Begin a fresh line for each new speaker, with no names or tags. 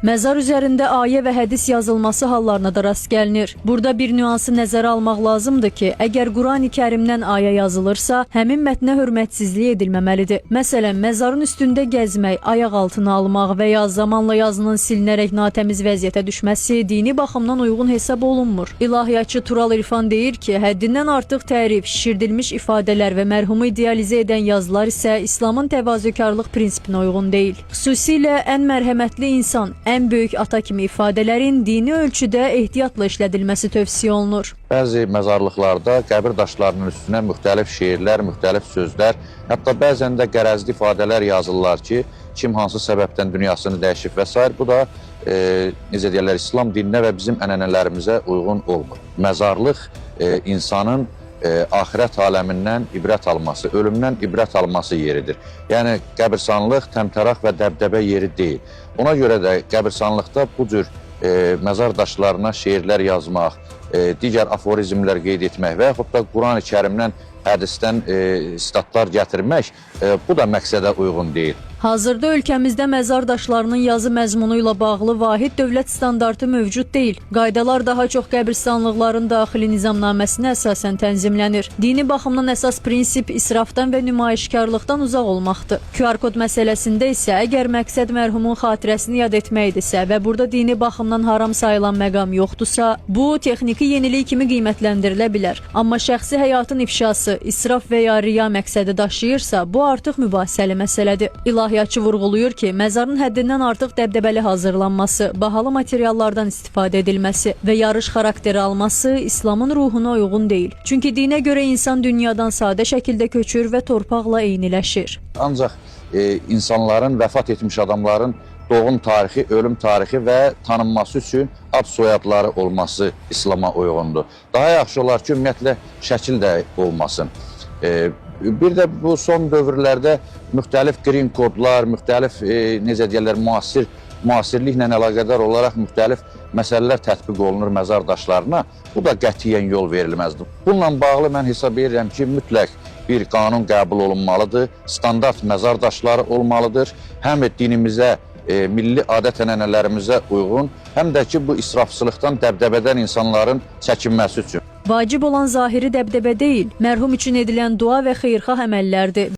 Məzar üzərində ayə və hədis yazılması hallarına da rast gəlinir. Burada bir nüansı nəzərə almaq lazımdır ki, əgər Qurani-Kərimdən ayə yazılırsa, həmin mətnə hörmətsizlik edilməməlidir. Məsələn, məzarın üstündə gəzmək, ayaq altına almaq və ya zamanla yazının silinərək natəmiz vəziyyətə düşməsi dini baxımdan uyğun hesab olunmur. İlahiyyatçı Tural İrfan deyir ki, həddindən artıq tərif, şişirdilmiş ifadələr və mərhumu idealizə edən yazılar isə İslamın təvazökarlıq prinsipinə uyğun deyil. Xüsusilə ən mərhəmətli insan, ən böyük ata kimi ifadələrin dini ölçüdə ehtiyatla işlədilməsi tövsiyə olunur.
Bəzi məzarlıqlarda qəbir daşlarının üstünə müxtəlif şeirlər, müxtəlif sözlər, hətta bəzən də qərəzli ifadələr yazırlar ki, kim hansı səbəbdən dünyasını dəyişib və sair. Bu da necə deyirlər, İslam dininə və bizim ənənələrimizə uyğun olmur. Məzarlıq insanın axirət aləmindən ibrət alması, ölümdən ibrət alması yeridir. Yəni qəbirstanlıq təmtəraq və dəbdəbə yeri deyil. Ona görə də qəbirstanlıqda bu cür məzar daşlarına şeirlər yazmaq, digər aforizmlər qeyd etmək və yaxud da Qurani-Kərimdən, hədisdən sitatlar gətirmək bu da məqsədə uyğun deyil.
Hazırda ölkəmizdə məzar daşlarının yazı məzmunu ilə bağlı vahid dövlət standartı mövcud deyil. Qaydalar daha çox qəbirstanlıqların daxili nizamnaməsinə əsasən tənzimlənir. Dini baxımdan əsas prinsip israfdan və nümayişkarlıqdan uzaq olmaqdır. QR kod məsələsində isə əgər məqsəd mərhumun xatirəsini yad etməkdirsə və burada dini baxımdan haram sayılan məqam yoxdursa, bu texniki yenilik kimi qiymətləndirilə bilər. Amma şəxsi həyatın ifşası, israf və ya riya məqsədi daşıyırsa, bu artıq mübahisəli məsələdir. İlahiyyatçı vurğulayır ki, məzarın həddindən artıq dəbdəbəli hazırlanması, bahalı materiallardan istifadə edilməsi və yarış xarakteri alması İslamın ruhuna uyğun deyil. Çünki dinə görə insan dünyadan sadə şəkildə köçür və torpaqla eyniləşir.
Ancaq insanların, vəfat etmiş adamların doğum tarixi, ölüm tarixi və tanınması üçün ad soyadları olması İslama uyğundur. Daha yaxşı olar ki, ümumiyyətlə şəkil də olmasın. Bir də bu son dövrlərdə müxtəlif green kodlar, müxtəlif necə deyirlər, müasirliklə əlaqədar olaraq müxtəlif məsələlər tətbiq olunur məzar daşlarına. Bu da qətiyyən yol verilməzdir. Bununla bağlı mən hesab edirəm ki, mütləq bir qanun qəbul olunmalıdır, standart məzar daşları olmalıdır. Həm dinimizə, milli adət-ənənələrimizə uyğun, həm də ki bu israfçılıqdan, dəbdəbədən insanların çəkinməsi üçün.
Vacib olan zahiri dəbdəbə deyil, mərhum üçün edilən dua və xeyirxah əməllərdir.